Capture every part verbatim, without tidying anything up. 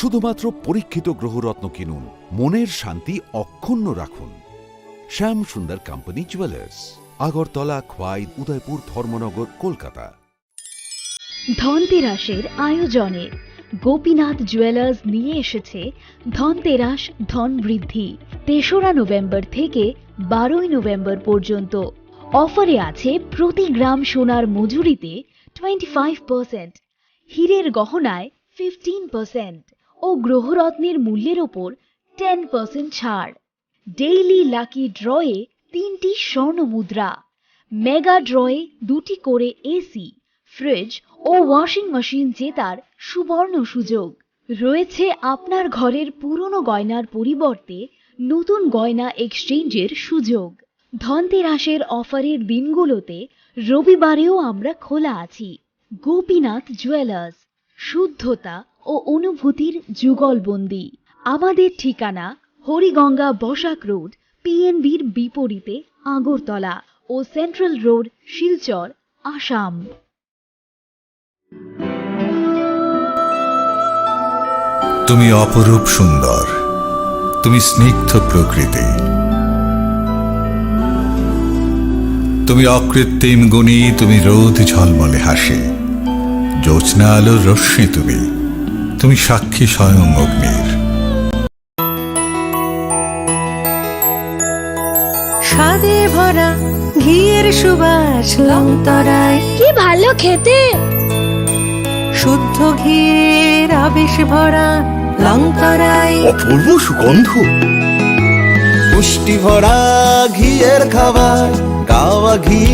শুধুমাত্র পরীক্ষিত গ্রহরত্ন কিনুন, মনের শান্তি অক্ষুণ্ণ রাখুন। শ্যাম সুন্দর কোম্পানি জুয়েলার্স, আগরতলা, খোয়াই, উদয়পুর, ধর্মনগর, কলকাতা। ধনতেরাসের আয়োজনে গোপীনাথ জুয়েলার্স নিয়ে এসেছে ধনতেরাস ধন বৃদ্ধি। তেসরা নভেম্বর থেকে বারোই নভেম্বর পর্যন্ত। অফারে আছে প্রতি গ্রাম সোনার মজুরিতে টোয়েন্টি ফাইভ পার্সেন্ট, হীরের গহনায় ফিফটিন পার্সেন্ট ও গ্রহরত্নের মূল্যের ওপর টেন পার্সেন্ট ছাড়। ডেইলি লাকি ড্রয়ে তিনটি স্বর্ণ মুদ্রা, মেগা ড্রয়ে দুটি করে এসি, ফ্রিজ ও ওয়াশিং মেশিন জেতার সুবর্ণ সুযোগ। রয়েছে আপনার ঘরের পুরনো গয়নার পরিবর্তে নতুন গয়না এক্সচেঞ্জের সুযোগ। ধনতেরাসের অফারের দিনগুলোতে রবিবারেও আমরা খোলা আছি। গোপীনাথ জুয়েলার্স, শুদ্ধতা ও অনুভূতির যুগলবন্দি। আমাদের ঠিকানা হরিগঙ্গা বসাক রোড, পিএনবির বিপরীতে আগরতলা ও সেন্ট্রাল রোড, শিলচর, আসাম। তুমি অপরূপ সুন্দর, তুমি স্নিগ্ধ প্রকৃতি, তুমি অকৃত্রিম গুণী, তুমি রোদ ঝলমলে হাসি, জ্যোৎস্না আলোর রশ্মি তুমি, তুমি সাক্ষী স্বয়ং অগ্নির। স্বাদে ভরা ঘিয়ের সুবাস লংতরাই। কি ভালো খেতে! শুদ্ধ ঘিয়ের আবেশ ভরা লংতরাই। অপূর্ব সুগন্ধ। পুষ্টি ভরা ঘিয়ের খাবার, গাওয়া ঘি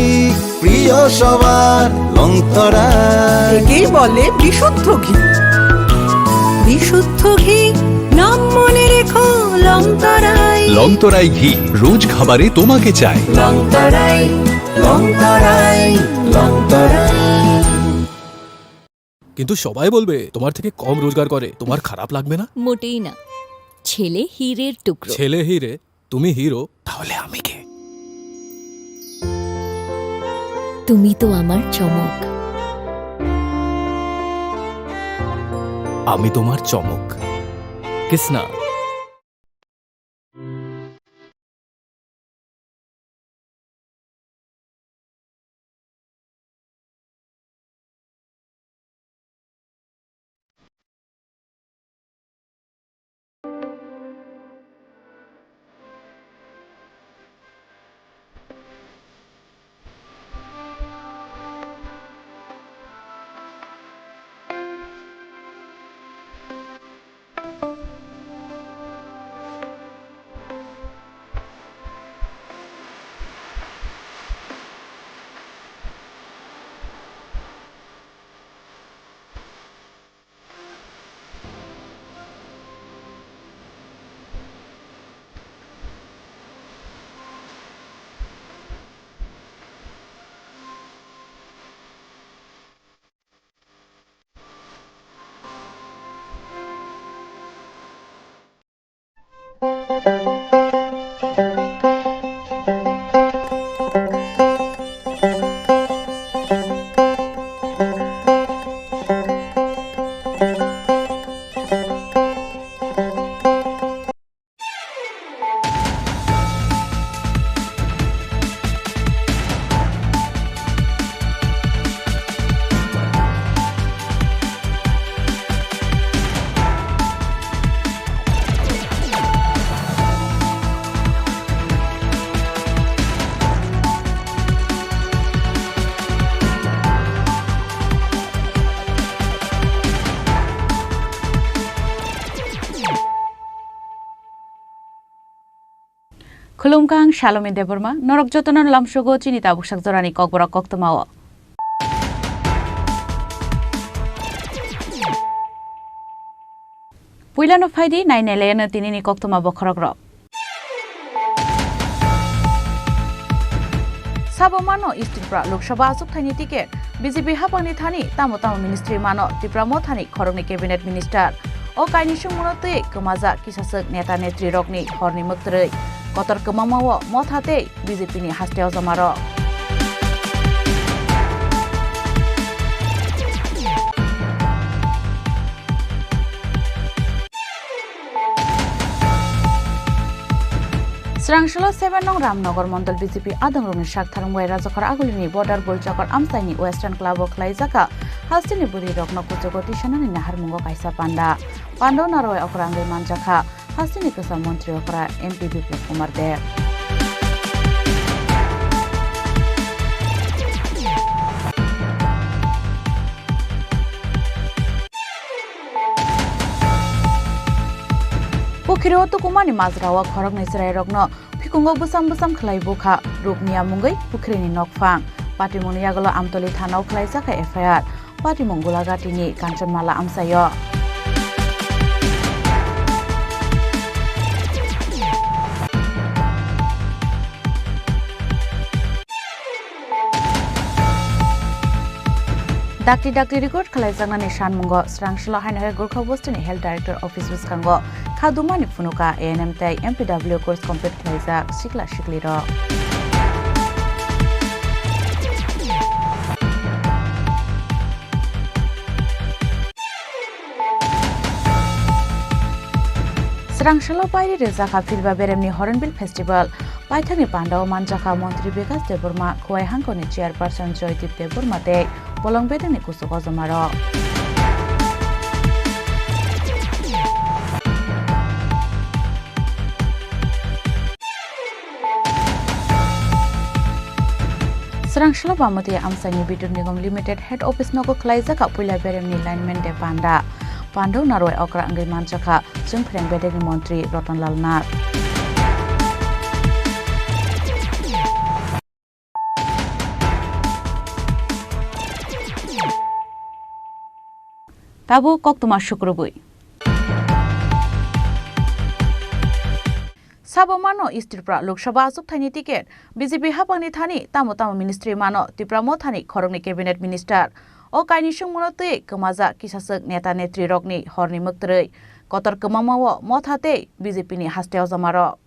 প্রিয় সবার লংতরাই। একেই বলে বিশুদ্ধ ঘি। বিশুদ্ধ ঘি, নাম মনে রেখো লংতরাই। লংতরাই ঘি, রোজ খাবারে তোমাকে চাই। লংতরাই, লংতরাই, লংতরাই। কিন্তু সবাই বলবে তোমার থেকে কম রোজগার করে, তোমার খারাপ লাগবে না? মোটেই না। ছেলে হীরের টুকরো। ছেলে হীরে, তুমি হিরো, তাহলে আমি কে? তুমি তো আমার চমক। আমি তোমার চমক। Kisna. Khulumkha, ang Salomi Debbarma, norok jotono lamsogo chini tabuksak jorani kokborok koktwmao. Puilano phaidi nainailayano tinini koktwma bokhorokrok. Sabo mano East Tripura Lok Sabha achukthani ticket. B J P hapangni thani tamo tamo ministry mano Tipra Mothani khoroknwi cabinet minister. O kaini sungmano twi kwmajak kisaswk neta netrirokni horni mwktwrwi. Kotor kwmamao Motha tei B J P ni haste ojamarok. Rangsalo seven nong Ramnagar Mondol B J P adongrokni sak tharmung bai Rajakhor Agulini border Golchakor amchaini Western Club o khlaijak hasteni bwrwirokno kuchugo tisanani naharmungo kaisa panda. Pandao narwai okra wngwi manjakha hasteni kwcham montri okra M P Biplab Kumar Deb. Pukhiri o tukumani majra o khoroknwi chwrairokno phikungo bwsam bwsam khlai bukha, rukni amungwi pukhrini nokphang. Patimungni yagulo Amtoli thana o khlaijak kha F I R. Patimung Gulagatini Kanchanmala amchaio. Dakti dakti record khlaijaknani sanmungo Srangsalo haino hai Gorkha Bostini Health Director Office bwskango khadumani phunuka A N M tei M P W course complete khlaijak sikla siklirok. Srangsalo pairi rwjakha Philba Beremni Hornbill Festival. Paithakni pandao manjakha Montri Bikas Debbarma, Khowai Hangkoni Chairperson Joydeep Debbarma tei bolong bedengni kuchuk ojomarok. Srangsalo Bamati Amchaini Bidut Nigam Limited Head Office nogo khlaijak puila beremni lineman day panda. Pandao narwai okra wngwi manjakha Chwngphreng bedekni montri Ratan Lal Nath. Tabuk koktwma sukrubwi. Sabo mano East Tripura Lok Sabha achukthani ticket, B J P haphangni thani tamo tamo ministry mano Tipra Mothani khoroknwi cabinet minister. O kainwi swngmungno twi kwmajak kisaswk neta netrirokni horni mwktwrwi kotor kwmangmao Motha tei B J P ni haste ojomarok.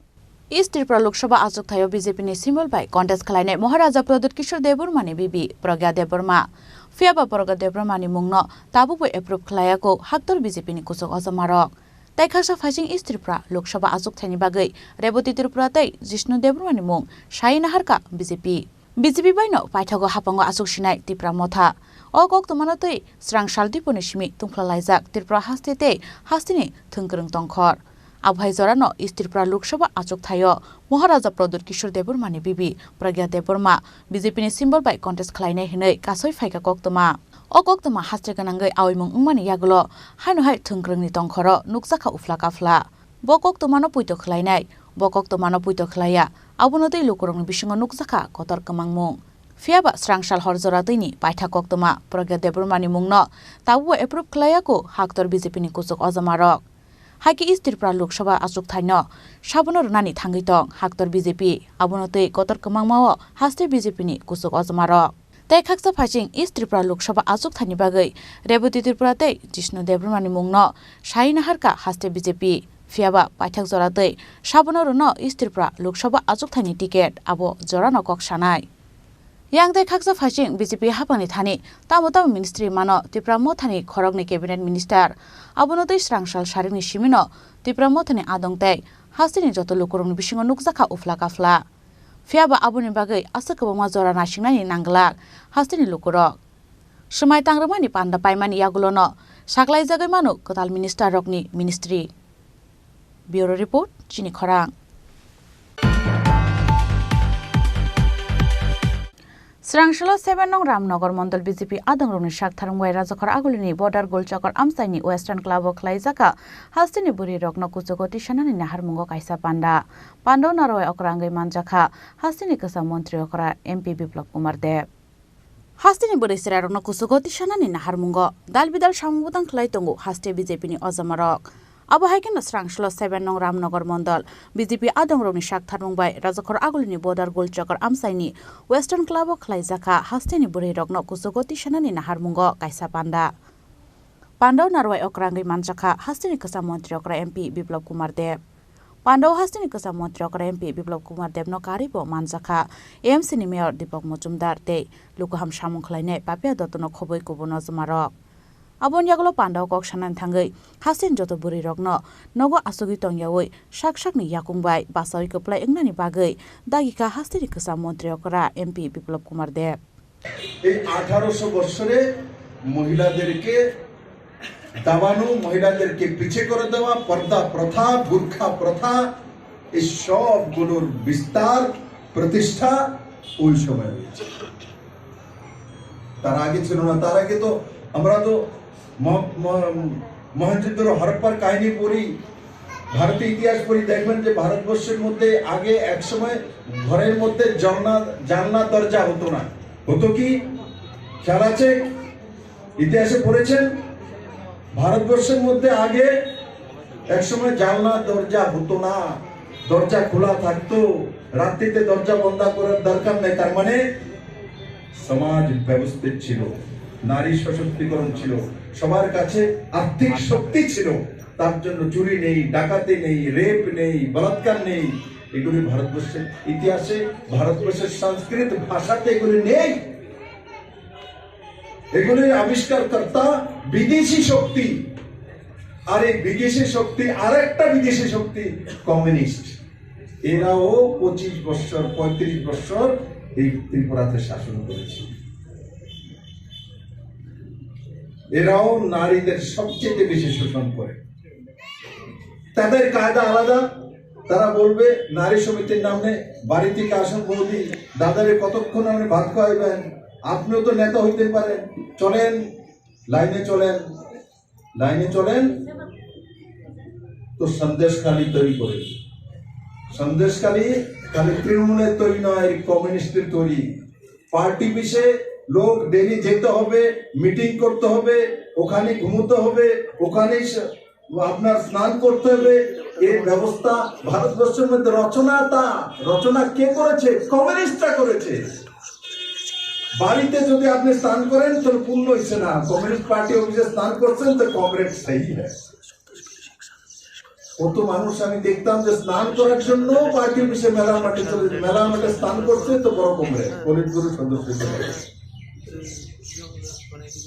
East Tripura Lok Sabha achukthaio B J P ni symbol bai contest khlainai Maharaja Pradyut Kishore Debbarmani bibi Pragya Debbarma. Phiyaba Pragya Debbarmani mungno tabukbo approve khlaiyaku haktor B J P ni kuchuk ojomarok. Tei khaksa phaising East Tripura Lok Sabha achukthaini bagwi Rebati Tripura tei Jishnu Debbarmani mung sai naharkha B J P. B J P baino paithago haphango achuk sinai Tipra Motha. O koktwmano twi Srangsal diponi simi tungphla laijak Tripura haste tei hasteni thwngkwrwng tongkhor. Abohai jorano East Tripura Lok Sabha achukthaio Maharaja Pradyut Kishore Debbarmani bibi Pragya Debbarma B J P ni symbol bai contest khlainai hwnwi kasoi phaikha koktwma. O koktwma haste gwnangwi aoimung wngmani yagulo haino hai thwngkwrwngni tongkhoro nukjakha uphla kaphla. Bo koktwmano puito khlainai, bo koktwmano puito khlaiya, abono tei lukurokni bisingo nukjakha kotor kwmangmung. Phiyaba Srangsal hor jora twini paitha koktwma Pragya Debbarmani mungno tabukbo approve khlaiyaku haktor B J P ni kuchuk ojomarok. Haikhe East Tripura Lok Sabha achukthaino sabono rwnani thangwi tong haktor B J P, abono twi kotor kwmangmao haste B J P ni kuchuk ojomarok. Tei khaksa phaising East Tripura Lok Sabha achukthani bagwi Rebati Tripura tei Jishnu Debbarmani mungno sai naharkha haste B J P. Phiyaba paithak jora twi sabono rwno East Tripura Lok Sabha achukthani ticket abo jorano kok sanai. Yang tei khaksa phaising B J P haphangni thani tamo tamo ministry mano Tipra Mothani khoroknwi cabinet minister. Abono twi Srangsal saringni simino Tipra Mothani adong tei hasteni joto lukurokni bisingo nukjakha uphla kaphla. Phiyaba aboni bagwi aswk kwbangma jora naisingnani nangglak hasteni lukurok. Swmai tangrwmani panda paimani yagulono saklaijagwi mano kwtal minister rokni ministry. Bureau Report, Chini Khorang. Srangsalo seven nong Ramnagar Mondol B J P adongrokni sak tharmung bai Rajakhor Agulini border Golchakor amchaini Western Club o khlaijak hasteni bwrwirokno kuchugo tisanani naharmungo kaisa panda. Pandao narwai okra wngwi manjakha hasteni kwcham montri okra M P Biplab Kumar Deb. Hasteni bwrwi chwrairokno kuchugo tisanani naharmungo dal bidal samung bwtang khlai tongo haste B J P ni ojomarok. Abo hai kheno Srangsalo seven nong Ramnagar Mondol B J P adongrokni sak tharmung bai Rajakhor Agulini border Golchakor amchaini Western Club o khlaijakha hasteni bwrwirokno kuchugo tisanani naharmungo kaisa panda. Pandao narwai okra wngwi manjakha hasteni kwcham montri okra M P Biplab Kumar Deb. Pandao hasteni kwcham montri okra M P Biplab Kumar Debno karwibo manjakha A M C ni mayor Deepak Majumdar tei lukuham samung khlainai Papiya Dottono khobwi kubun ojomarok. Aboni yagulo pandao kok sanani thangwi hasteni joto bwrwirokno nogo achugwi tongyawi sak sakni yakung bai bachawi kwplai wngnani bagwi dagikha hasteni kwcham montri okra M P Biplab Kumar Deb. এই আঠারোশো বছরে মহিলাদেরকে দাবানো, মহিলাদেরকে পিছে করে দেওয়া, পর্দা প্রথা, বুরখা প্রথা, এই সবগুলোর বিস্তার, প্রতিষ্ঠা ওই সময় হয়েছে। তার আগে ছিল না। তার আগে তো আমরা তো ম-, ম-, মহেঞ্জোদড়ো হরপ্পার কাহিনী পড়ি, ভারতীয় ইতিহাস পড়ি, দেখবেন যে ভারতবর্ষের মধ্যে আগে এক সময় ঘরের মধ্যে জানলা, জানলা দরজা হতো না। হতো কি? খেয়াল আছে? ইতিহাসে পড়েছেন, ভারতবর্ষের মধ্যে আগে একসময় জানলা দরজা হতো না, দরজা খোলা থাকতো, রাত্রিতে দরজা বন্ধ করার দরকার নেই। তার মানে সমাজ ব্যবস্থিত ছিল, নারী সশক্তিকরণ ছিল, সবার কাছে আর্থিক শক্তি ছিল। তার জন্য চুরি নেই, ডাকাতি নেই, রেপ নেই, বলাৎকার নেই। এগুলি ভারতবর্ষের ইতিহাসে, ভারতবর্ষের সংস্কৃত ভাষাতে এগুলি নেই। এগুলির আবিষ্কারকর্তা বিদেশি শক্তি। আর এই বিদেশি শক্তি, আর একটা বিদেশি শক্তি, কমিউনিস্ট। এরাও পঁচিশ বছর, পঁয়ত্রিশ বছর এই ত্রিপুরাতে শাসন করেছে। এরাও নারীদের সবচেয়ে বেশি শোষণ করে। তাদের কায়দা আলাদা। তারা বলবে, নারী সমিতির নাম নেই, বাড়ি থেকে আসুন বৌদি, দাদারে কতক্ষণ আপনি ভাত খাওয়াইবেন, আপনিও তো নেতা হইতে পারেন, চলেন, লাইনে চলেন, লাইনে চলেন। তো সন্দেশখালি তৈরি করে, সন্দেশখালি খালি তৃণমূলের তৈরি নয়, কমিউনিস্টের তৈরি। পার্টি অফিসে লোক ডেলি যেতে হবে, মিটিং করতে হবে, ওখানে ঘুমোতে হবে, ওখানেই স-, আপনার স্নান করতে হবে। এই ব্যবস্থা ভারতবর্ষের মধ্যে রচনা তা, রচনা কে করেছে? কমিউনিস্টরা করেছে। বাড়িতে যদি আপনি স্নান করেন, তাহলে পুণ্য হচ্ছে না। কমিউনিস্ট পার্টি অফিসে স্নান করছেন, তো কমরেড সেই। কত মানুষ আমি দেখতাম যে স্নান করার জন্য পার্টি অফিসে মেলার মাঠে চলে, মেলার মাঠে স্নান করছে তো বড় কমরেড, পলিট ব্যুরো সদস্য হিসেবে।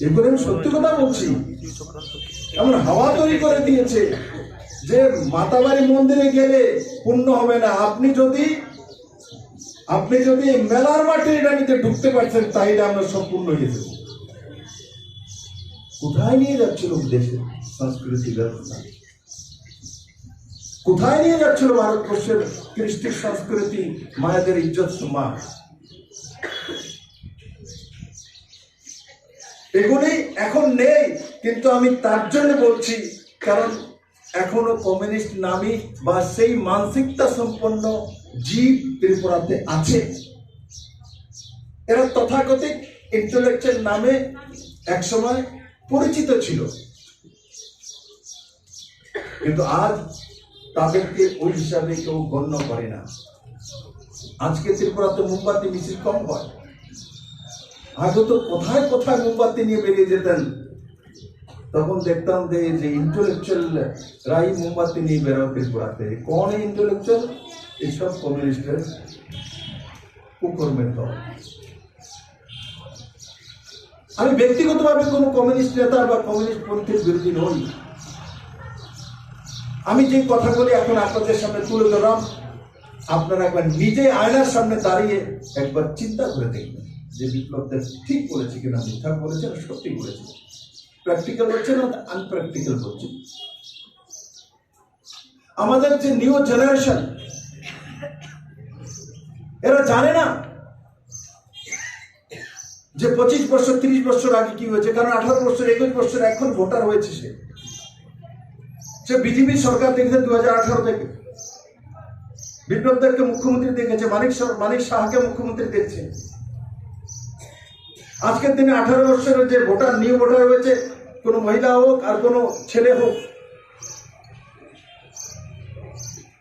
এগুলো আমি সত্যি কথা বলছি। এমন হাওয়া তৈরি করে দিয়েছে যে মাতাবাড়ি মন্দিরে গেলে পুণ্য হবে না। আপনি যদি, আপনি যদি মেলার মাঠে এটা নিতে ঢুকতে পারছেন, তাহলে আমরা সব পুণ্য হয়ে যাবো। কোথায় নিয়ে যাচ্ছিল দেশের সংস্কৃতি ব্যবস্থা? কোথায় নিয়ে যাচ্ছিল ভারতবর্ষের কৃষ্টি সংস্কৃতি, মায়েদের ইজ্জত সম্মান? এগুলি এখন নেই, কিন্তু আমি তার জন্য বলছি, কারণ এখনো কমিউনিস্ট নামী বা সেই মানসিকতা সম্পন্ন জীব ত্রিপুরাতে আছে। এরা তথাকথিত ইন্টেলেকচুয়াল নামে একসময় পরিচিত ছিল, কিন্তু আজ তাদেরকে ওই হিসাবে কেউ গণ্য করে না। আজকে ত্রিপুরাতে মোমবাতি মিছিল কম হয়। আগে তো কোথায় কোথায় মোমবাতি নিয়ে বেরিয়ে যেতেন, তখন দেখতাম যে এই যে ইন্টেলেকচুয়ালরাই মোমবাতি নিয়ে বেরোয় ত্রিপুরাতে। কোন ইন্টেলেকচুয়াল? এইসব কমিউনিস্টের কুকর্মের দল। আমি ব্যক্তিগতভাবে কোনো কমিউনিস্ট নেতা বা কমিউনিস্ট পন্থীর বিরোধী নই। আমি যে কথাগুলি এখন আপনাদের সামনে তুলে ধরলাম, আপনারা একবার নিজে আয়নার সামনে দাঁড়িয়ে একবার চিন্তা করে দেখবেন যে বিপ্লব দেব ঠিক বলেছে কিনা, মিথ্যা বলেছে না সত্যি বলেছে, প্র্যাকটিক্যাল হচ্ছে না আনপ্র্যাকটিক্যাল হচ্ছে। আমাদের যে নিউ জেনারেশন, এরা জানে না যে পঁচিশ বছর, তিরিশ বছর আগে কি হয়েছে, কারণ আঠারো বছর, একুশ বছর এখন ভোটার হয়েছে সে। সে বিজেপি সরকার দেখেছে দু হাজার আঠারো থেকে, বিপ্লব দেবকে মুখ্যমন্ত্রী দেখেছে, মানিক সর-, মানিক সাহাকে মুখ্যমন্ত্রী দেখছে। আজকের দিনে আঠারো বছরের যে ভোটার, নিউ ভোটার হয়েছে, কোনো মহিলা হোক আর কোনো ছেলে হোক,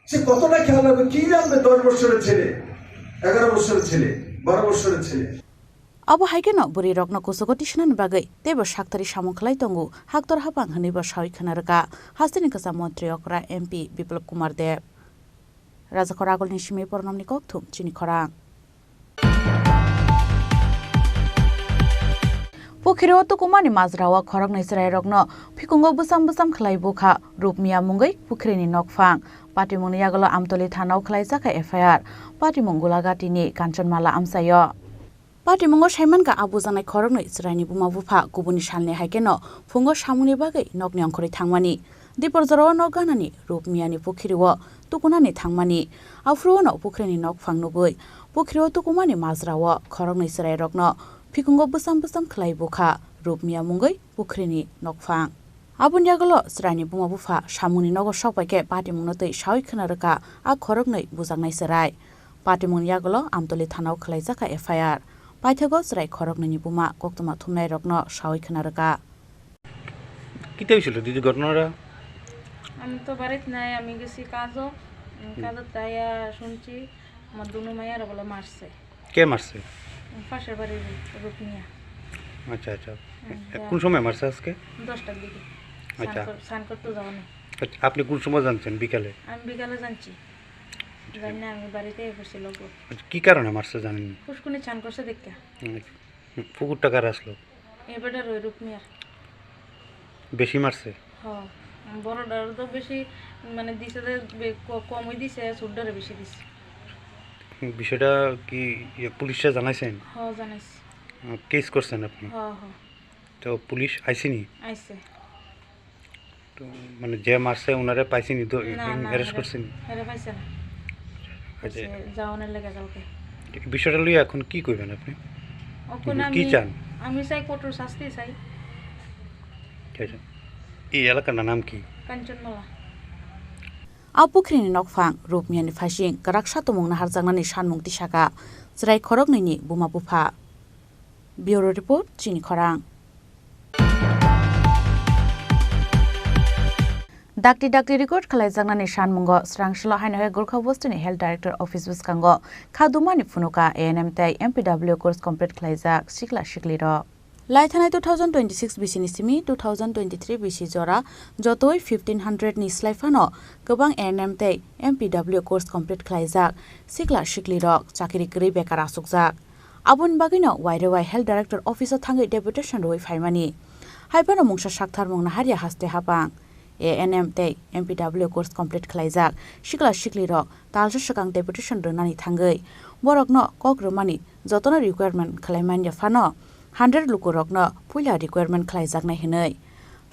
সে কতটা খেয়াল রাখবে? কি জানবে দশ বছরের ছেলে, এগারো বছরের ছেলে, বারো বছরের ছেলে? Abo hai kheno bwrwi rokno kuchugo tisanani bagwi teibo saktharwi samung khlai tongo, haktor hapang hwnwibo sawi khna rwkha hasteni kwcham montri okra M P Biplab Kumar Deb. Rajakhor Agulni simi Purnamni kokthum chini khorang. Pukhiri o tukumani majra o khoroknwi chwrairokno phikungo bwsam bwsam khlai bukha Rupmiya mungwi pukhrini nokphang. Patimungni yagulo Amtoli thana o khwlaijak kha F I R. Patimung Gulagati ni Kanchanmala amchai o. Patimungo saimankha a bujaknai khoroknwi chwraini buma bupha kubuni salni hai kheno phungo samungni bagwi nokni ongkhorwi thangmani. Dipor jorao nok ganani Rupmiyani pukhiri o tukunani thangmani. Aphuru no pukhrini nokphang nugwi pukhiri o tukumani majra o khoroknwi chwrairokno phikungo bwsam bwsam khlai bukha Rupmiya mungwi pukhrini nokphang. Aboni yagulo chwraini buma bupha samungni nogo sok bai khe patimungno twi saui khwna rwkha a khoroknwi bujaknai chwrai. Patimungni yagulo Amtoli thana o khwlaijak kha F I R. Paithago chwrai khoroknwini buma koktwma thumnairokno saui khwna rwkha. কিতা হৈছিল দিদি ঘটনাটা? আমি তো বাড়িতে নাই, আমি গেছি কাজও। উম, হুম। কাজের তাইয়া শুনছি আমার দুনো মাইয়ারা বলে মারছে। কে মারছে? পাশের বাড়ির রুকনিয়া। আচ্ছা, আচ্ছা। হুম, এ, যা। কোন সময় মারছে আজকে? দশটার দিকে। স্নান আচ্ছা। কর-, স্নান করতে যাওয়া নেই। আচ্ছা, আপনি কোন সময় জানছেন? বিকালে? আমি বিকালে জানছি। আচ্ছা। জানি না, আমি বাড়িতে বসে লোক। আচ্ছা, কি কারণে মারছে জানেন? পুষ্কুনি স্নান করছে দেখতে। হুম, হুম, পুকুরটা কার আসলো? এবারে রই রুকনিয়ার। বেশি মারছে? হ, বড়টার তো বেশি, মানে, দিছে যে বে-, ক-, কমই দিছে, ছোটটারে বেশি দিছে। বিষয়টা কি, ইয়ে, পুলিশে জানাইছেন? হ, জানাইছি। আহ, কেস করছেন আপনি? হ, হ। তো পুলিশ আইসেনি? আইছে। তো, মানে, যে মারছে ওনারে পাইছেনি তো, না, না, অ্যারেস্ট এরা, করছেন? এরা পাইছে না। আচ্ছা। কইছে, যাওনের লেগে কালকে। বিষয়টা লইয়া এখন কি কইবেন আপনি? এখন কি আমি, চান? আমি চাই কঠোর শাস্তি চাই। ঠিক আছে। এই এলাকার নাম কি? Kanchanmala. A pukhrini nokphang Rupmiyani phaising kwrak satumung naharjaknani sanmung tisaka chwrai khoroknwini buma bupha. Bureau Report, Chini Khorang. Dakti dakti record khlaijaknani sanmungo swrangsolo haino hai Gorkha Bostini Health Director Office bwskango khadumani phunuka A N M tei M P W course complete khlaijak sikla siklirok. Laithanai two thousand twenty-six bisini simi two thousand twenty-three bisi jora jotoi fifteen hundred ni slai phano kwbang A N M tei M P W course complete khlaijak sikla siklirok chakiri kwrwi bekar achukjak. Aboni bagwino Wairewai Health Director Office o thangwi deputation rwui phaimani. Hai phano mungsa saktharmung naharya haste hapang. A N M tei M P W course complete khlaijak sikla siklirok talsa swkang deputation rwnani thangwi borokno kok rwmani jotono requirement khlaimanya phano hundred lukurokno puila requirement khlaijaknai hwnwi.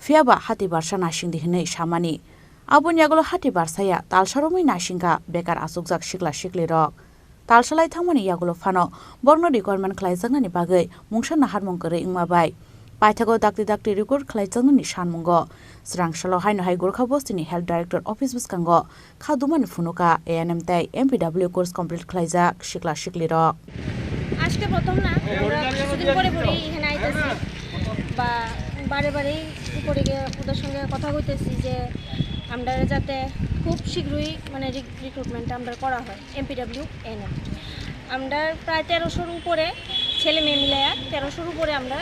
Phiyaba hati barsa nasingdi hwnwi samani. Aboni yagulo hati barsaya talsa romwi nasingkha bekar achukjak sikla siklirok. Talsalai thangmani yagulo phano borokno requirement khlaijaknani bagwi mungsa naharmung kwrwi wngma bai. Paithago dakti dakti record khlaijaknani sanmungo swrangsolo haino hai Gorkha Bostini Health Director Office bwskango khadumani phunuka A N M tei M P W course complete khlaijak sikla siklirok. আজকে প্রথম না, আমরা কিছুদিন পরে পরে এখানে আইতেছি বা বারে বারেই উপরে গিয়ে ওদের সঙ্গে কথা কইতেছি যে আমরা যাতে খুব শীঘ্রই মানে রিক্রুটমেন্টটা আমরা করা হয় এমপিডাব্লিউ এএনএম। আমরা প্রায় তেরোশোর উপরে ছেলে মেয়ে মিলাইয়া তেরোশোর উপরে আমরা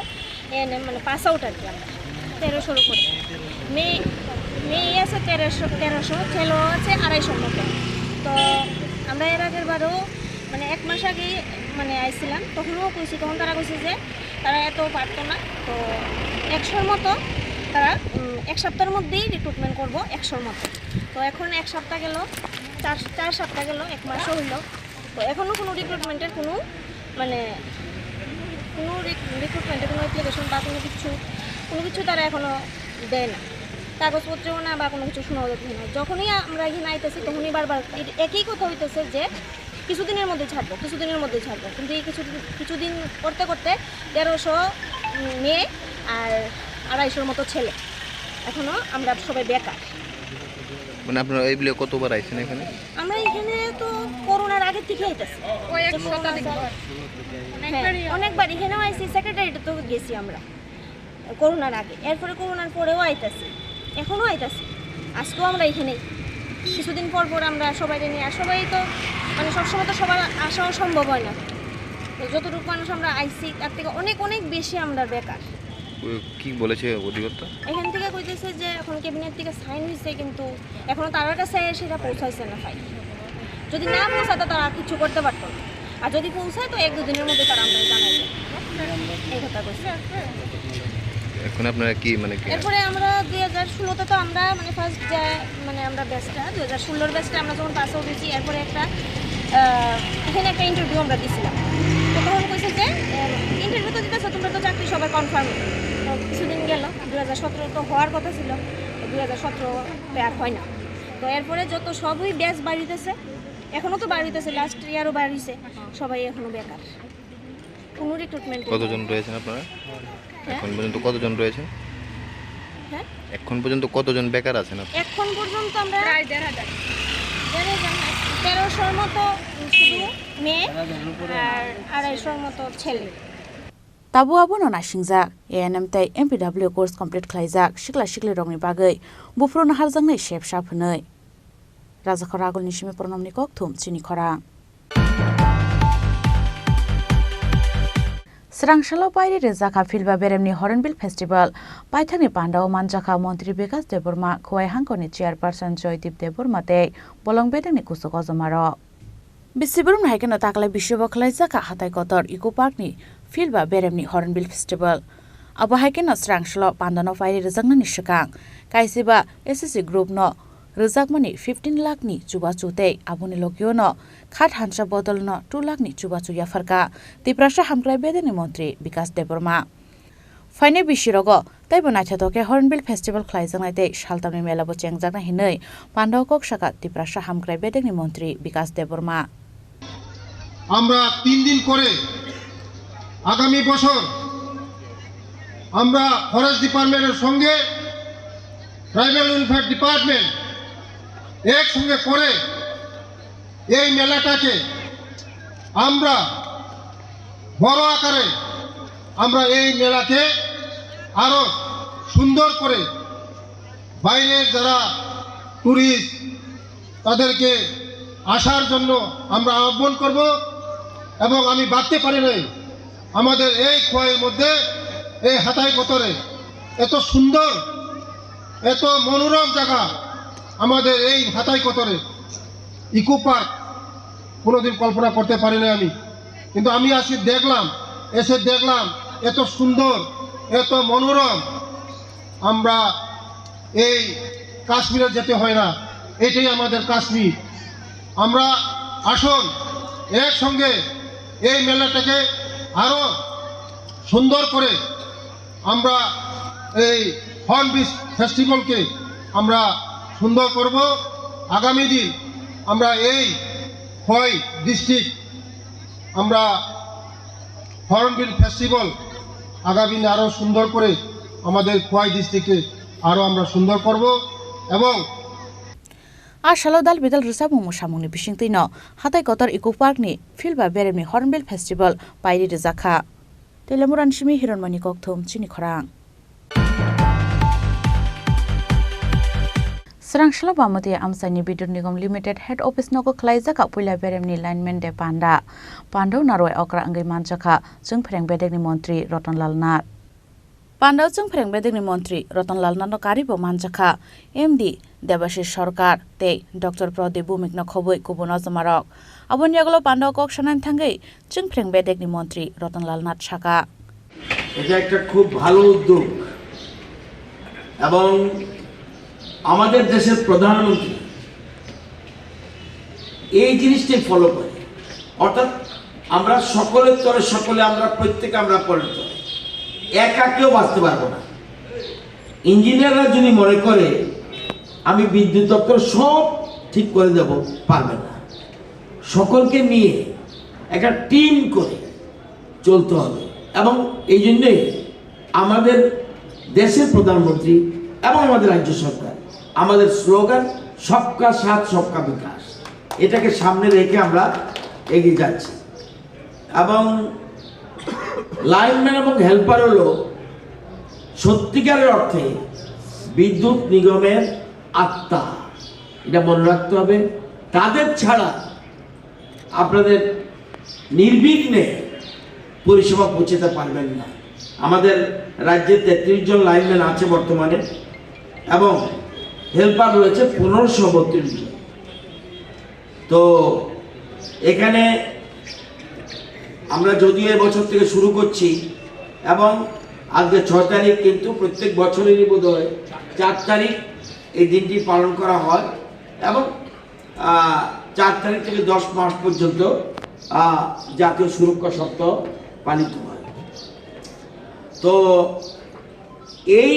এএনএম মানে পাস আউট আর কি আমরা তেরোশোর উপরে। মেয়ে মেয়ে আছে তেরোশো তেরোশো ছেলেও আছে আড়াইশোর মতো। তো আমরা এর আগের বারেও মানে এক মাস আগেই মানে আইছিলাম, তখনও কইছি, তখন তারা কইছে যে তারা এত পারতো না। তো একশোর মতো তারা উম, এক সপ্তাহের মধ্যেই রিক্রুটমেন্ট করবো একশোর মতো। তো এখন এক সপ্তাহ গেল, চার চার সপ্তাহ গেল, এক মাসও হইল। তো এখনও কোনো রিক্রুটমেন্টের কোনো মানে কোনো রিক্রুটমেন্টের কোনো অ্যাপ্লিকেশন বা কোনো কিছু কোনো কিছু তারা এখনও দেয় না, কাগজপত্রও না বা কোনো কিছু শোনা যাচ্ছে না। যখনই আমরা এখানে আইতেছি তখনই বারবার এই একই কথা হইতেছে যে কিছুদিনের মধ্যে ছাড়বো, কিছুদিনের মধ্যে ছাড়বো, কিন্তু এই কিছু কিছুদিন করতে করতে তেরোশো মেয়ে আর আড়াইশোর মতো ছেলে, এখনও আমরা সবাই বেকার। মানে আপনারা এই বিলে কতবার আইছেন এখানে? আমরা এখানে তো করোনার আগে থেকে আইতেছি। ওই এক যে সপ্তাহ করোনার থেকে। পর। হ্যাঁ, অনেকবারই। অনেকবার এখানেও আইছি, সেক্রেটারিয়েটে তো গেছি আমরা করোনার আগে, এরপরে করোনার পরেও আইতাছি, এখনও আইতাছি। আজকেও আমরা এখানেই, কিছুদিন পর পর আমরা সবাই নিয়ে, আর সবাই তো মানে সবসময় তো সবার আসাও সম্ভব হয় না। তো যতটুকু মানুষ আমরা আইছি তার থেকে অনেক অনেক বেশি আমরা বেকার। ও কি বলেছে অধিকর্তা? এখান থেকে কইতেছে যে এখন ক্যাবিনেট থেকে সাইন হয়েছে, কিন্তু এখনো তার কাছে সেটা পৌঁছাইছে না ফাইল। যদি না পৌঁছাতো তারা কিছু করতে পারতো না, আর যদি পৌঁছায় তো এক দুদিনের মধ্যে তারা আমরা জানাই দেয়। এই কথা কইছে। এখন আপনারা কি, মানে, কি? এরপরে আমরা দুই হাজার ষোলোতে তো আমরা, মানে, ফার্স্ট যে, মানে, আমরা ব্যাচটা, দুই হাজার ষোলোর ব্যাচটা আমরা যখন পাস আউট হয়েছি, এরপরে একটা, আহ, এখানে একটা ইন্টারভিউ আমরা দিছিলাম। তো তখন কইছে যে, ইন্টারভিউ তো দিতেছো, তোমরা তো চাকরি সবাই কনফার্ম। তো কিছুদিন গেল, দুই হাজার সতেরো তো হওয়ার কথা ছিল, তো দুই হাজার সতেরোতে আর হয় না। তো এরপরে যত সবই ব্যাচ বাড়িতেছে, এখনো তো বাড়িতেছে, লাস্ট ইয়ারও বাড়িছে, সবাই এখনো বেকার। কোনো রিক্রুটমেন্ট কতজন রয়েছেন আপনারা? হ্যাঁ? এখন পর্যন্ত কতজন রয়েছেন? হ্যাঁ? এখন পর্যন্ত কতজন বেকার আছেন আপনারা? এখন পর্যন্ত আমরা প্রায় দেড় হাজার। দেড় হাজার, হ্যাঁ। তেরোশোর মতো শুধু মেয়ে আর আড়াইশোর মতো ছেলে। Tabuk abono naisingjak, A N M tei M P W course complete khlaijak sikla siklirokni bagwi buphuru naharjaknai sep sap hwnwi. Rajakhor Ragulni simi Pronomni kokthum chini khorang. Swrangsalo pairi rwjakha Philba Beremni Hornbill Festival. Paithakni pandao manjakha Montri Bikas Debbarma, Khowai Hangkoni Chairperson Joydeep Debbarma tei bolong bedekni kuchuk ojomarok. Bisi borokno hai kheno taklai bisio bo khlaijak kha hatai kotor Eco Park ni Philba Beremni Hornbill Festival. Abo hai kheno swrangsalo pandano pairi rwjaknani swkang kaisiba S S C group no rwjakmani fifteen lakh ni chubachu tei aboni logio no khat hansa bodol no two lakh ni chubachu yapharkha Tiprasa hamkrai bedekni montri Bikas Debbarma. Phainai bisirogo teibo naithothok khe Hornbill Festival khlaijaknai tei saltamni mela bo chengjaknai hinwi pandao kok sakha Tiprasa hamkrai bedekni montri Bikas Debbarma. আমরা তিন দিন করে আগামী বছর আমরা ফরেস্ট ডিপার্টমেন্টের সঙ্গে tribal welfare department একসঙ্গে করে এই মেলাটাকে আমরা বড় আকারে আমরা এই মেলাকে আরো সুন্দর করে বাইরের যারা টুরিস্ট তাদেরকে আসার জন্য আমরা আহ্বান করব। এবং আমি ভাবতে পারি নাই আমাদের এই খোয়াইয়ের মধ্যে এই হাতাই কতরে এত সুন্দর, এত মনোরম জায়গা আমাদের এই হাতাই কতরে ইকো পার্ক কোনোদিন কল্পনা করতে পারি না আমি। কিন্তু আমি আজকে দেখলাম, এসে দেখলাম এত সুন্দর, এত মনোরম। আমরা এই কাশ্মীরে যেতে হয় না, এটাই আমাদের কাশ্মীর। আমরা আসুন একসঙ্গে এই মেলাটাকে আরো সুন্দর করে আমরা এই হর্নবিল ফেস্টিভ্যালকে আমরা সুন্দর করব। আগামী দিন আমরা এই খোয়াই ডিস্ট্রিক্ট আমরা হর্নবিল ফেস্টিভ্যাল আগামী দিন আরও সুন্দর করে আমাদের খোয়াই ডিস্ট্রিক্টে আরও আমরা সুন্দর করব এবং A salo dal bidal rwchapmung mwsamungni bisingtwino hatai kotor Eco Park ni Philba Beremni Hornbill Festival pairi rwjakha. Telemurani simi Hironmani kokthum chini khorang. Swrangsalo Bamati Amchaini Bidut Nigam Limited Head Office nogo khlaijakha puila Beremni Lineman Day panda. Pandao narwai okra wngwi manjakha chwngphreng bedekni montri Rotonlal Nath. Pandao chwngphreng bedekni montri Rotonlal Nathno karibo manjakha M D Debashish Sarkar tei Doctor Pradip Bhumikno khobwi kubun ojomarok. Aboni yagulo pandao kok sanani thangwi chwngphreng bedekni montri Rotonlal Nath sakha. এটা একটা খুব ভালো উদ্যোগ এবং আমাদের দেশের প্রধানমন্ত্রী এই জিনিসটাই ফলো করে, অর্থাৎ আমরা সকলের তরে সকলে, আমরা প্রত্যেকে আমরা পরিণত, একা কেউ বাঁচতে পারবো না। ইঞ্জিনিয়াররা যদি মনে করে আমি বিদ্যুৎ দপ্তর সব ঠিক করে দেব, পারবে না। সকলকে নিয়ে একটা টিম করে চলতে হবে এবং এই জন্যই আমাদের দেশের প্রধানমন্ত্রী এবং আমাদের রাজ্য সরকার, আমাদের স্লোগান সবকা সাথ সবকা বিকাশ, এটাকে সামনে রেখে আমরা এগিয়ে যাচ্ছি। এবং লাইনম্যান এবং হেল্পার হলো সত্যিকারের অর্থে বিদ্যুৎ নিগমের আত্মা, এটা মনে রাখতে হবে। তাদের ছাড়া আপনাদের নির্বিঘ্নে পরিষেবা পৌঁছাতে পারবেন না। আমাদের রাজ্যে তেত্রিশ জন লাইনম্যান আছে বর্তমানে এবং হেল্পার রয়েছে পনেরোশো বত্রিশ জন। তো এখানে আমরা যদিও এবছর থেকে শুরু করছি এবং আজকে ছয় তারিখ, কিন্তু প্রত্যেক বছরেরই বোধহয় চার তারিখ এই দিনটি পালন করা হয় এবং আহ, চার তারিখ থেকে দশ মার্চ পর্যন্ত আহ, জাতীয় সুরক্ষা সপ্তাহ পালিত হয়। তো এই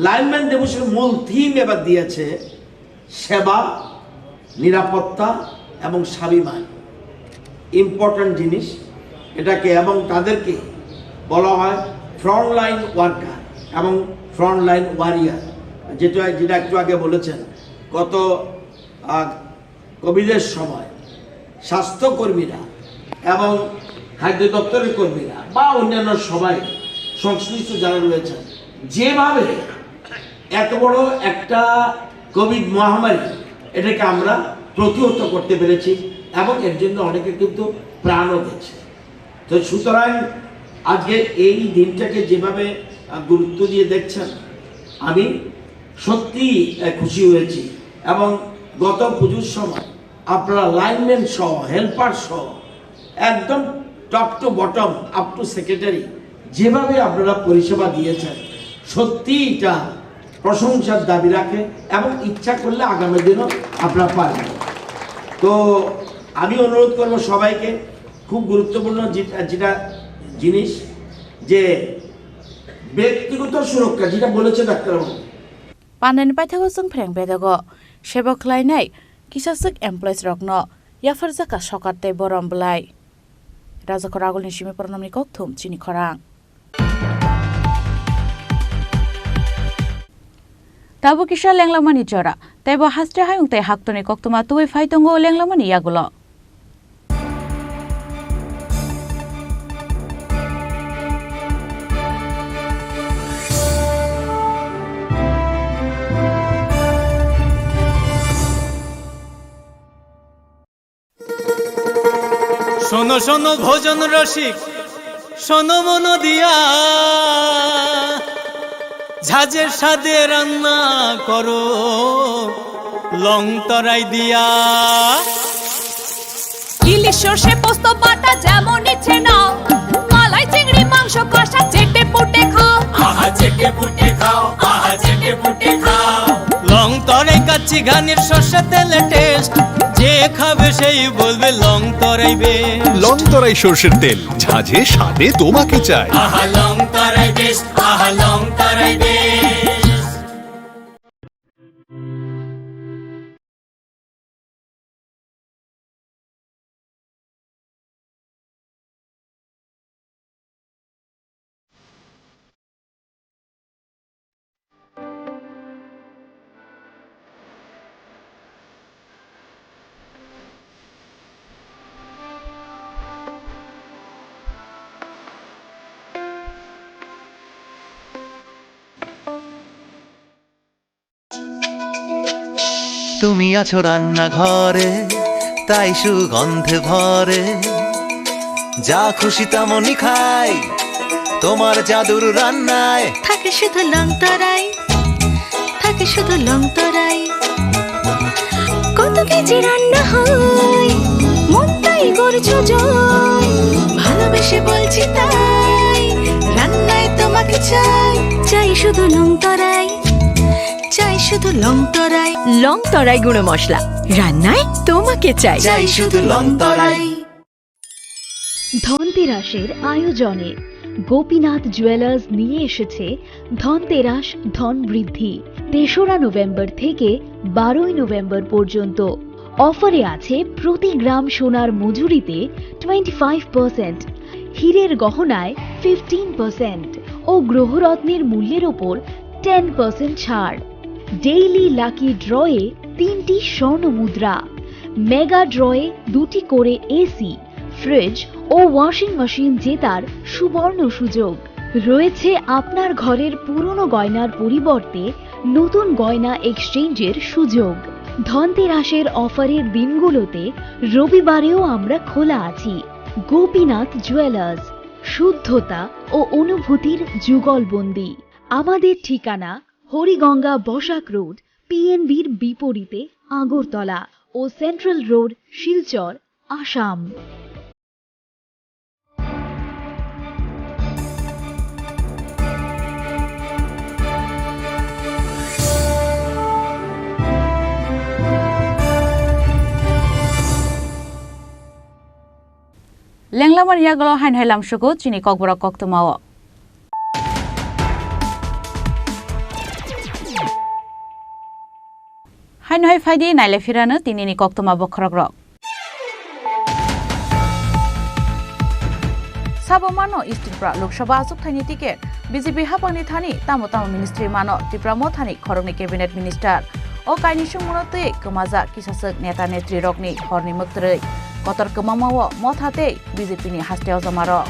লাইনম্যান দিবসের মূল থিম এবার দিয়েছে সেবা, নিরাপত্তা এবং স্বাভিমান। ইম্পর্ট্যান্ট জিনিস এটাকে, এবং তাদেরকে বলা হয় ফ্রন্টলাইন ওয়ার্কার এবং ফ্রন্টলাইন ওয়ারিয়ার, যেটা যেটা একটু আগে বলেছেন। গত আহ, কোভিডের সময় স্বাস্থ্যকর্মীরা এবং খাদ্য দপ্তরের কর্মীরা বা অন্যান্য সবাই, সংশ্লিষ্ট যারা রয়েছেন, যেভাবে এত বড় একটা কোভিড মহামারী, এটাকে আমরা প্রতিহত করতে পেরেছি এবং এর জন্য অনেকে কিন্তু প্রাণও দিয়েছে। তো সুতরাং আজকে এই দিনটাকে যেভাবে আহ, গুরুত্ব দিয়ে দেখছেন, আমি সত্যিই আহ, খুশি হয়েছি। এবং গত পুজোর সময় আপনারা লাইনম্যান সহ, হেল্পার সহ, একদম top to bottom, up to secretary, যেভাবে আপনারা পরিষেবা দিয়েছেন, সত্যিই এটা প্রশংসার দাবি রাখে এবং ইচ্ছা করলে আগামী দিনও আপনারা পারবেন। তো আমি অনুরোধ করব সবাইকে, খুব গুরুত্বপূর্ণ যে-, যেটা জিনিস, যে ব্যক্তিগত সুরক্ষা, যেটা বলেছে ডাক্তারবাবু। Pandani paithago chwng phreng bedago sebo khlainai kisaswk employees rokno yapharjakha sokar tei borom bwlai. Rajakhor agulni simi pornamni kokthum chini khorang. Tabuk kisa lenglamani jora, tei bo haste hayung tei haktorni koktwma tubui phai tongo lenglamani yagulo. শোনো শোনো ভোজন রসিক, শোনো মন দিয়া, ঝাঁঝের স্বাদে রান্না করো লং তরাই দিয়া। ইলিশ সর্ষে পোস্ত বাটা যেমন ইচ্ছে নাও, মালাই চিংড়ি মাংস কষা চেটে পুটে খাও। আহা চেটে পুটে খাও, আহা চেটে পুটে খাও। লং তরাই কাচ্চি ঘানির সর্ষে তেলে টেস্ট, যে খাবে সেই বলবে লং তরাই বেস্ট। লং তরাই সর্ষের তেল, ঝাঁঝে স্বাদে তোমাকে চাই। আহা লং তরাই বেস্ট, আহা লং তরাই বেস্ট। তুমি আছো রান্নাঘরে, তাই সুগন্ধে ভরে। যা খুশি তেমনই খাই, তোমার জাদুর রান্নায়। থাকে শুধু লং তরাই, থাকে শুধু লং তরাই। কত কেজি রান্না হয়, মনটাই করছো জয়। ভালোবেসে বলছি তাই, রান্নায় তোমাকে চাই। চাই শুধু লং তরাই, চাই শুধু লং তরাই। লং তরাই গুঁড়ো মশলা, রান্নায় তোমাকে চাই। চাই শুধু লং তরাই। ধনতেরাসের আয়োজনে গোপীনাথ জুয়েলার্স নিয়ে এসেছে ধনতেরাস ধন বৃদ্ধি। তেসরা নভেম্বর থেকে বারোই নভেম্বর পর্যন্ত অফারে আছে প্রতি গ্রাম সোনার মজুরিতে টোয়েন্টি ফাইভ পার্সেন্ট, হীরের গহনায় ফিফটিন পার্সেন্ট ও গ্রহরত্নের মূল্যের ওপর টেন পার্সেন্ট ছাড়। ডেইলি লাকি ড্রয়ে তিনটি স্বর্ণ মুদ্রা, মেগা ড্রয়ে দুটি করে এসি, ফ্রিজ ও ওয়াশিং মেশিন জেতার সুবর্ণ সুযোগ। রয়েছে আপনার ঘরের পুরনো গয়নার পরিবর্তে নতুন গয়না এক্সচেঞ্জের সুযোগ। ধনতেরাসের অফারের দিনগুলোতে রবিবারেও আমরা খোলা আছি। গোপীনাথ জুয়েলার্স, শুদ্ধতা ও অনুভূতির যুগলবন্দি। আমাদের ঠিকানা হরিগঙ্গা বসাক রোড, পিএনবির বিপরীতে আগরতলা ও central road, Silchar, Assam. Lenglamani yagulo haino hai lamsugo chini kokborok koktwmao. Haino hai phaidi naile phirano tinini koktwma bokhorokrok. Sabo mano East Tripura Lok Sabha achukthai ni ticket, B J P haphang ni thani tamo tamo ministry mano Tipra Motha ni khoroknwi cabinet minister. O kainwi songmano twi kwmajak kisaswk neta netri rokni horni mwktwrwi. Kotor kwmangma o Motha tei B J P ni haste ojama rok.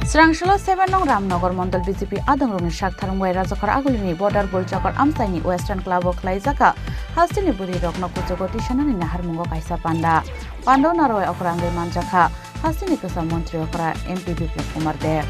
Swrangshalo seven nong Ramnagar Mondol B J P adongrokni saktharmung bai Rajakhor Agulini border Bolchakor amchaini Western Club o khwlaijakha hasteni bwrwirokno kuchugo tisanani naharmungo kaisa panda. Panda o narwai okra wngwi manjakha hasteni kwcham montri okra M P Biplab Kumar Deb.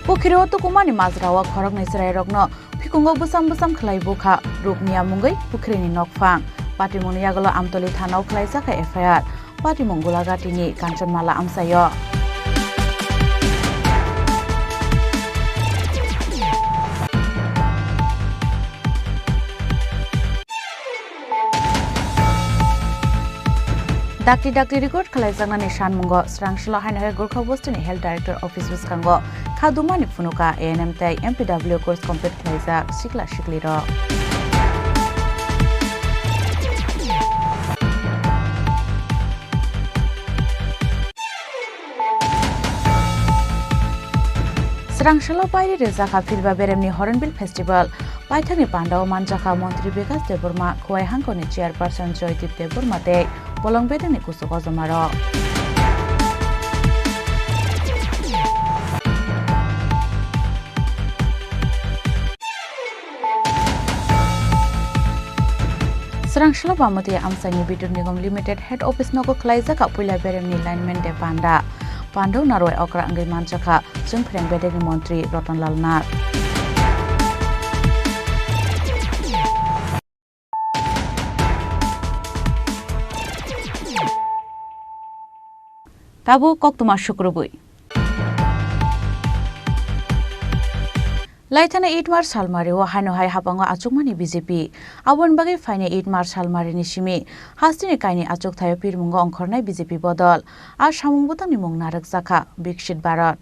Pukhiri o tukumani majra o khoroknwi chwrairokno phikungo bwsam bwsam khwlai bukha, rukmiya mungwi pukhrini nokphang. Patimungni yagulo Amtoli thana o khwlaijakha F I R. Patimung Gulagatini Kanchanmala amchaio. Dakti dakti record khlaijaknani sanmungo Swrangshalo haino hai Gorkha Bostini Health Director Office bwskango khadumani phunuka A N M tei M P W course complete khlaijak sikla siklirok. Swrangshalo pairi rwjakha Philba Beremni Hornbill Festival. Paithakni pandao manjakha Montri Bikas Debbarma, Khowai Hangkoni Chairperson Joydeep Debbarma tei bolong bedengni kuchuk ojomarok. Swrangshalo Bamati Amchaini Bidyut Nigom Limited Head Office nogo khwlaijakha puila beremni lineman de panda. Pandao narwai okra wngwi manjakha chwngphreng bedekni montri Ratan Lal Nath. Tabuk koktwma sukrubwi. Laithana eight March salmari o haino hai hapango achukmani B J P. Aboni bagwi phainai eight March salmari ni simi hasteni kainwi achukthaio pirmungo ongkhornai B J P bodol. A samung bwtangni mung narwkjakha Viksit Bharat.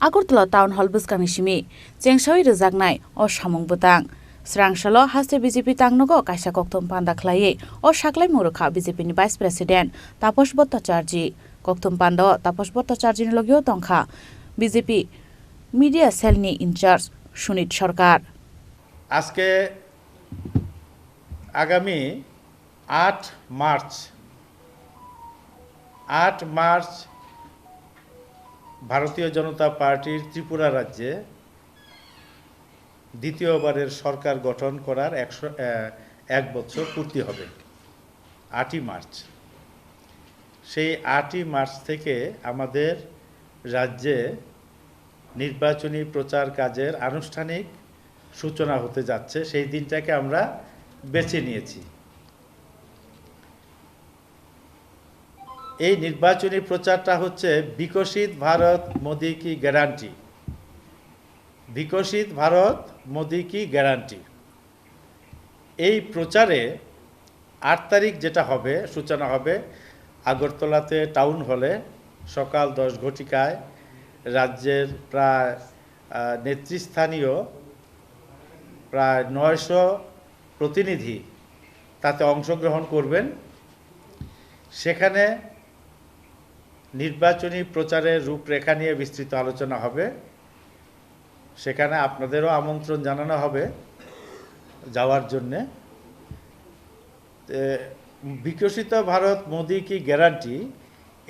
Agartala Town Hall bwskangni simi chengsawi rwjaknai o samung bwtang. Swrangshalo haste B J P tangnogo kaisa kokthum panda khlaiwi o saklaimung rwkha B J P ni Vice President Taposh Bhattacharjee. Kokthum panda o Taposh Bhattacharjee ni logio tongkha B J P Media Cell ni in-charge Sunit Sarkar. আজকে আগামী আট মার্চ, আট মার্চ ভারতীয় জনতা পার্টির ত্রিপুরা রাজ্যে দ্বিতীয়বারের সরকার গঠন করার একশো, আহ, এক বছর পূর্তি হবে। আটই মার্চ। সেই আটই মার্চ থেকে আমাদের রাজ্যে নির্বাচনী প্রচার কাজের আনুষ্ঠানিক সূচনা হতে যাচ্ছে। সেই দিনটাকে আমরা বেছে নিয়েছি। এই নির্বাচনী প্রচারটা হচ্ছে বিকশিত ভারত মোদি কি গ্যারান্টি। বিকশিত ভারত মোদি কি গ্যারান্টি। এই প্রচারে আট তারিখ যেটা হবে, সূচনা হবে আগরতলাতে টাউন হলে সকাল দশ ঘটিকায়। রাজ্যের প্রায়, আহ, নেতৃস্থানীয় প্রায় নয়শো প্রতিনিধি তাতে অংশগ্রহণ করবেন। সেখানে নির্বাচনী প্রচারের রূপরেখা নিয়ে বিস্তৃত আলোচনা হবে। সেখানে আপনাদেরও আমন্ত্রণ জানানো হবে যাওয়ার জন্যে। তে, বিকশিত ভারত মোদি কি গ্যারান্টি,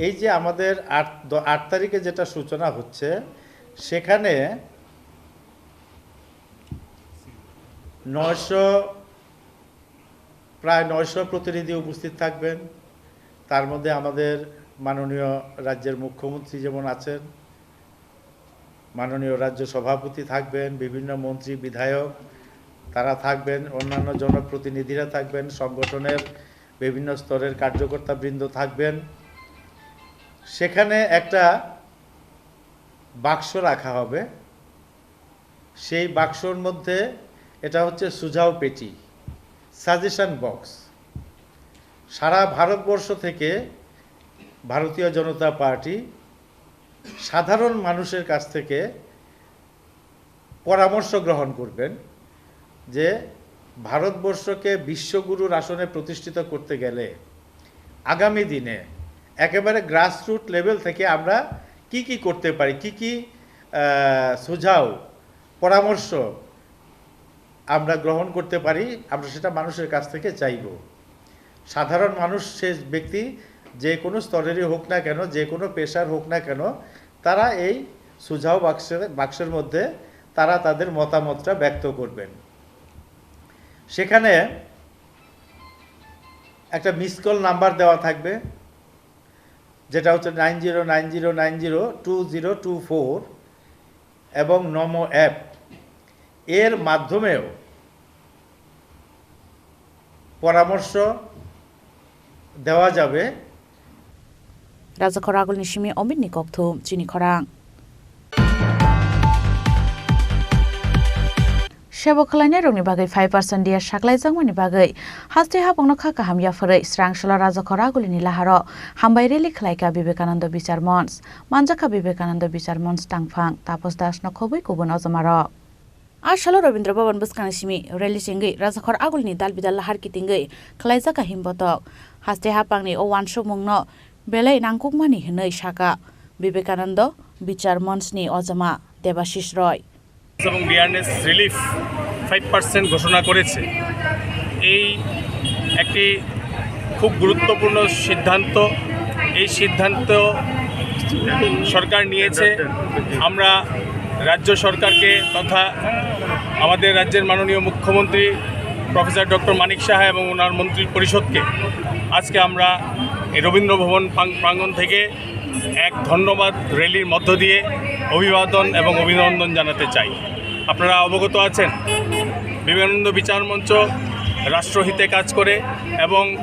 এই যে আমাদের আট, দ-, আট তারিখে যেটা সূচনা হচ্ছে, সেখানে নয়শো, প্রায় নয়শো প্রতিনিধি উপস্থিত থাকবেন। তার মধ্যে আমাদের মাননীয় রাজ্যের মুখ্যমন্ত্রী যেমন আছেন, মাননীয় রাজ্য সভাপতি থাকবেন, বিভিন্ন মন্ত্রী, বিধায়ক, তারা থাকবেন, অন্যান্য জনপ্রতিনিধিরা থাকবেন, সংগঠনের বিভিন্ন স্তরের কার্যকর্তাবৃন্দ থাকবেন। সেখানে একটা বাক্স রাখা হবে। সেই বাক্সর মধ্যে, এটা হচ্ছে সুঝাও পেটি, সাজেশন বক্স। সারা ভারতবর্ষ থেকে ভারতীয় জনতা পার্টি সাধারণ মানুষের কাছ থেকে পরামর্শ গ্রহণ করবেন যে ভারতবর্ষকে বিশ্বগুরুর আসনে প্রতিষ্ঠিত করতে গেলে আগামী দিনে একেবারে গ্রাসরুট লেভেল থেকে আমরা কি কি করতে পারি, কি কি, আহ, সুঝাও, পরামর্শ আমরা গ্রহণ করতে পারি, আমরা সেটা মানুষের কাছ থেকে চাইব। সাধারণ মানুষ, সে ব্যক্তি যে কোনো স্তরেরই হোক না কেন, যে কোনো পেশার হোক না কেন, তারা এই সুঝাও বাক্সের, বাক্সের মধ্যে তারা তাদের মতামতটা ব্যক্ত করবেন। সেখানে একটা মিস কল নাম্বার দেওয়া থাকবে, যেটা হচ্ছে nine zero nine zero nine zero two zero two four, এবং নমো অ্যাপ, এর মাধ্যমেও পরামর্শ দেওয়া যাবে। Rajakhor Agulni simi Omitni kokthum chini khorang. Sebo khwlainairokni bagwi five percent D A saklaijakmani bagwi haste hapangno kha kaham yapharwi Srangsolo Rajakhor Agulini laharo hambai rally khwlaikha Vivekananda Bichar Monch. Manjakha Vivekananda Bichar Monch tangphang Tapos Dasno khobwi kubun ojomarok. A salo Rabindra Bhaban bwskangni simi rally chengwi Rajakhor Agulini dal bidal lahar kitingwi khwlaijakha himbotok. Haste hapangni o wansukmungno belai nangkukmani hwnwi sakha Vivekananda Bichar Monchni ojama Debashish Roy. এবং বিয়ারনেস relief five percent ঘোষণা করেছে। এই একটি খুব গুরুত্বপূর্ণ সিদ্ধান্ত। এই সিদ্ধান্ত সরকার নিয়েছে। আমরা রাজ্য সরকারকে তথা আমাদের রাজ্যের মাননীয় মুখ্যমন্ত্রী প্রফেসর ডক্টর মানিক সাহা এবং ওনার মন্ত্রী পরিষদকে আজকে আমরা এই রবীন্দ্র ভবন প্রাং-, প্রাঙ্গণ থেকে এক ধন্যবাদ র‍্যালির মধ্য দিয়ে অভিবাদন এবং অভিনন্দন জানাতে চাই। আপনারা অবগত আছেন, বিবেকানন্দ বিচার মঞ্চ রাষ্ট্রহিতে কাজ করে এবং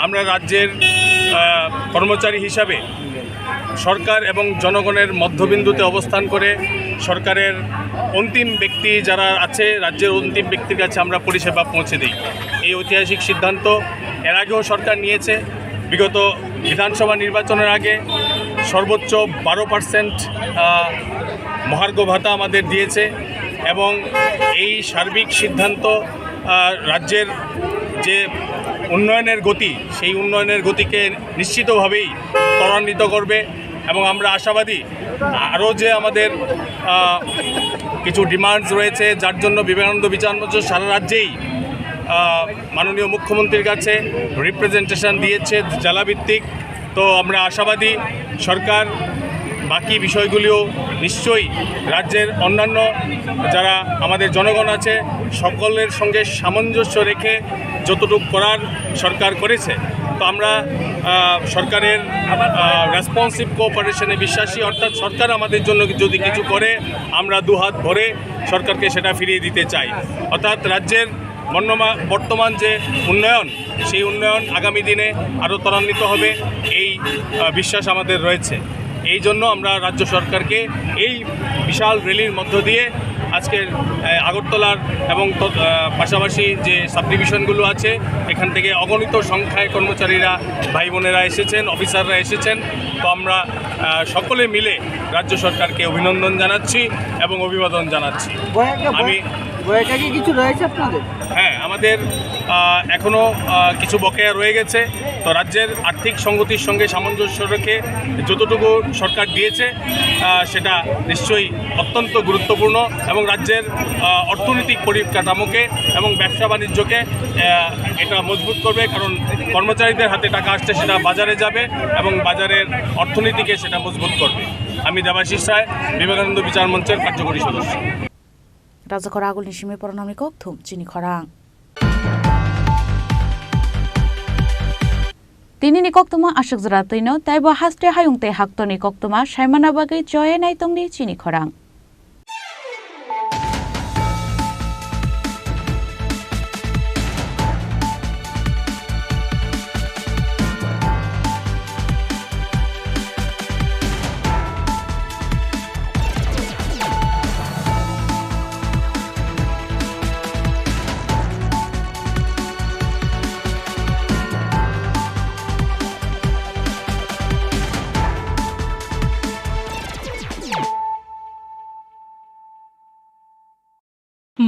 আমরা রাজ্যের, আহ, কর্মচারী হিসাবে সরকার এবং জনগণের মধ্যবিন্দুতে অবস্থান করে সরকারের অন্তিম ব্যক্তি যারা আছে, রাজ্যের অন্তিম ব্যক্তির কাছে আমরা পরিষেবা পৌঁছে দিই। এই ঐতিহাসিক সিদ্ধান্ত এর আগেও সরকার নিয়েছে। বিগত বিধানসভা নির্বাচনের আগে সর্বোচ্চ বারো পার্সেন্ট, আহ, মহার্ঘ ভাতা আমাদের দিয়েছে এবং এই সার্বিক সিদ্ধান্ত, আহ, রাজ্যের যে উন্নয়নের গতি, সেই উন্নয়নের গতিকে নিশ্চিতভাবেই ত্বরান্বিত করবে এবং আমরা আশাবাদী আরও যে আমাদের, আহ, কিছু ডিমান্ডস রয়েছে, যার জন্য বিবেকানন্দ বিচার মঞ্চ সারা রাজ্যেই, আহ, মাননীয় মুখ্যমন্ত্রীর কাছে রিপ্রেজেন্টেশন দিয়েছে জেলাভিত্তিক। তো আমরা আশাবাদী সরকার বাকি বিষয়গুলিও নিশ্চয়ই রাজ্যের অন্যান্য যারা আমাদের জনগণ আছে সকলের সঙ্গে সামঞ্জস্য রেখে যতটুকু করার সরকার করেছে। তো আমরা, আহ, সরকারের, আহ, রেসপন্সিভ কোঅপারেশনে বিশ্বাসী, অর্থাৎ সরকার আমাদের জন্য যদি কিছু করে আমরা দুহাত ভরে সরকারকে সেটা ফিরিয়ে দিতে চাই। অর্থাৎ রাজ্যের বর্ণমা-, বর্তমান যে উন্নয়ন, সেই উন্নয়ন আগামী দিনে আরও ত্বরান্বিত হবে, এই, আহ, বিশ্বাস আমাদের রয়েছে। এই জন্য আমরা রাজ্য সরকারকে এই বিশাল র‍্যালির মধ্য দিয়ে আজকের, আহ, আগরতলার এবং ত-, আহ, পাশাপাশি যে সাবডিভিশনগুলো আছে, এখান থেকে অগণিত সংখ্যায় কর্মচারীরা, ভাই বোনেরা এসেছেন, অফিসাররা এসেছেন। তো আমরা, আহ, সকলে মিলে রাজ্য সরকারকে অভিনন্দন জানাচ্ছি এবং অভিবাদন জানাচ্ছি। বকেয়া, আমি বকেয়া কি কিছু রয়েছে আপনাদের? হ্যাঁ, আমাদের, আহ, এখনো, আহ, কিছু বকেয়া রয়ে গেছে। তো রাজ্যের আর্থিক সংগতির সঙ্গে সামঞ্জস্য রেখে যতটুকু সরকার দিয়েছে, আহ, সেটা নিশ্চয়ই অত্যন্ত গুরুত্বপূর্ণ এবং রাজ্যের, আহ, অর্থনৈতিক পরিকাঠামোকে এবং ব্যবসা বাণিজ্যকে, আহ, এটা মজবুত করবে, কারণ কর্মচারীদের হাতে টাকা আসছে, সেটা বাজারে যাবে এবং বাজারের অর্থনীতিকে সেটা মজবুত করবে। আমি দেবাশিস রায়, বিবেকানন্দ বিচার মঞ্চের কার্যকরী সদস্য। Rajakhor Agulni simi Pranamni kokthum chini khorang. Tinini koktwma aswk jora twino, teibo haste hayung tei haktorni koktwma saimana bagwi choye naitongdi chini khorang.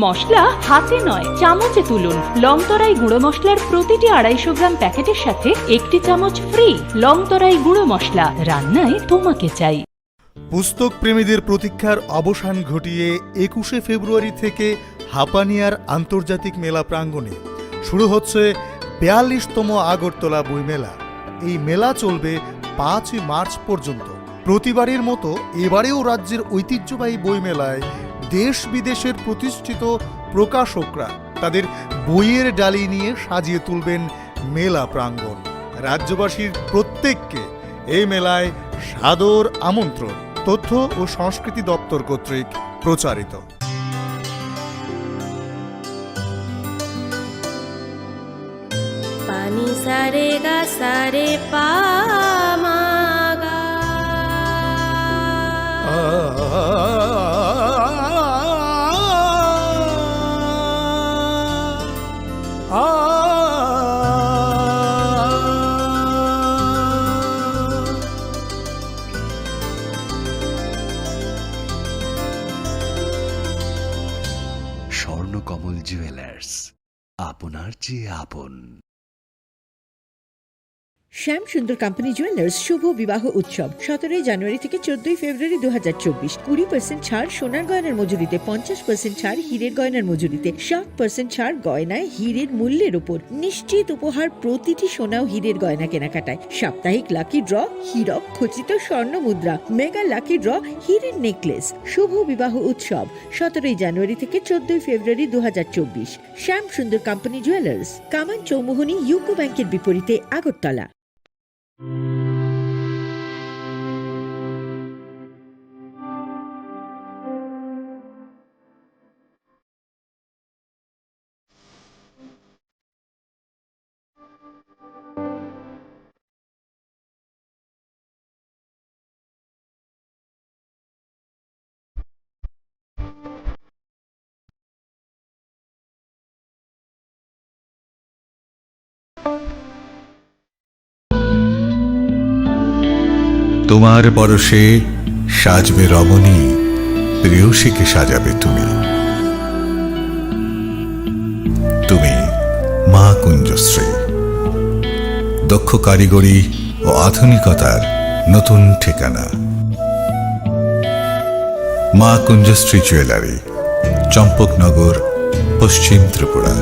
মশলা হাতে নয়, চামচে তুলুন। লংতরাই গুঁড়ো মশলার প্রতিটি আড়াইশো গ্রাম প্যাকেটের সাথে একটি চামচ ফ্রি। লংতরাই গুঁড়ো মশলা, রান্নায় তোমাকে চাই। পুস্তক প্রেমীদের প্রতীক্ষার অবসান ঘটিয়ে একুশে ফেব্রুয়ারি থেকে হাপানিয়ার আন্তর্জাতিক মেলা প্রাঙ্গণে শুরু হচ্ছে বিয়াল্লিশতম আগরতলা বইমেলা। এই মেলা চলবে পাঁচই মার্চ পর্যন্ত। প্রতিবারের মতো এবারেও রাজ্যের ঐতিহ্যবাহী বইমেলায় দেশ বিদেশের প্রতিষ্ঠিত প্রকাশকরা তাদের বইয়ের ডালি নিয়ে সাজিয়ে তুলবেন মেলা প্রাঙ্গণ। রাজ্যবাসীর প্রত্যেককে এই মেলায় সাদর আমন্ত্রণ। তথ্য ও সংস্কৃতি দপ্তর কর্তৃক প্রচারিত। Pani sa re ga sa re pa ma ga. Swarnakamal jewellers, আপনার চেয়ে আপন। শ্যাম সুন্দর কোম্পানি জুয়েলার্স শুভ বিবাহ উৎসব সতেরোই জানুয়ারি থেকে চোদ্দই ফেব্রুয়ারি দু হাজার চব্বিশ। কুড়ি পার্সেন্ট ছাড় সোনার গয়নার মজুরিতে, পঞ্চাশ পার্সেন্ট ছাড় হীরের গয়নার মজুরিতে, সাত পার্সেন্ট ছাড় গয়নায় হীরের মূল্যের উপর। নিশ্চিত উপহার প্রতিটি সোনা ও হীরের গয়না কেনাকাটায়। সাপ্তাহিক লাকি ড্র, হীরক খচিত স্বর্ণ মুদ্রা, মেগা লাকি ড্র, হীরের নেকলেস। শুভ বিবাহ উৎসব সতেরোই জানুয়ারি থেকে চোদ্দই ফেব্রুয়ারি দু হাজার চব্বিশ। শ্যাম সুন্দর কোম্পানি জুয়েলার্স, কামান চৌমুহনী ইউকো ব্যাংকের বিপরীতে আগরতলা। তোমার পরশে সাজবে রমণী, প্রেয়সীকে সাজাবে তুমি। তুমি মা কুঞ্জশ্রী, দক্ষ কারিগরি ও আধুনিকতার নতুন ঠিকানা। মা কুঞ্জশ্রী জুয়েলারি, চম্পকনগর, পশ্চিম ত্রিপুরা।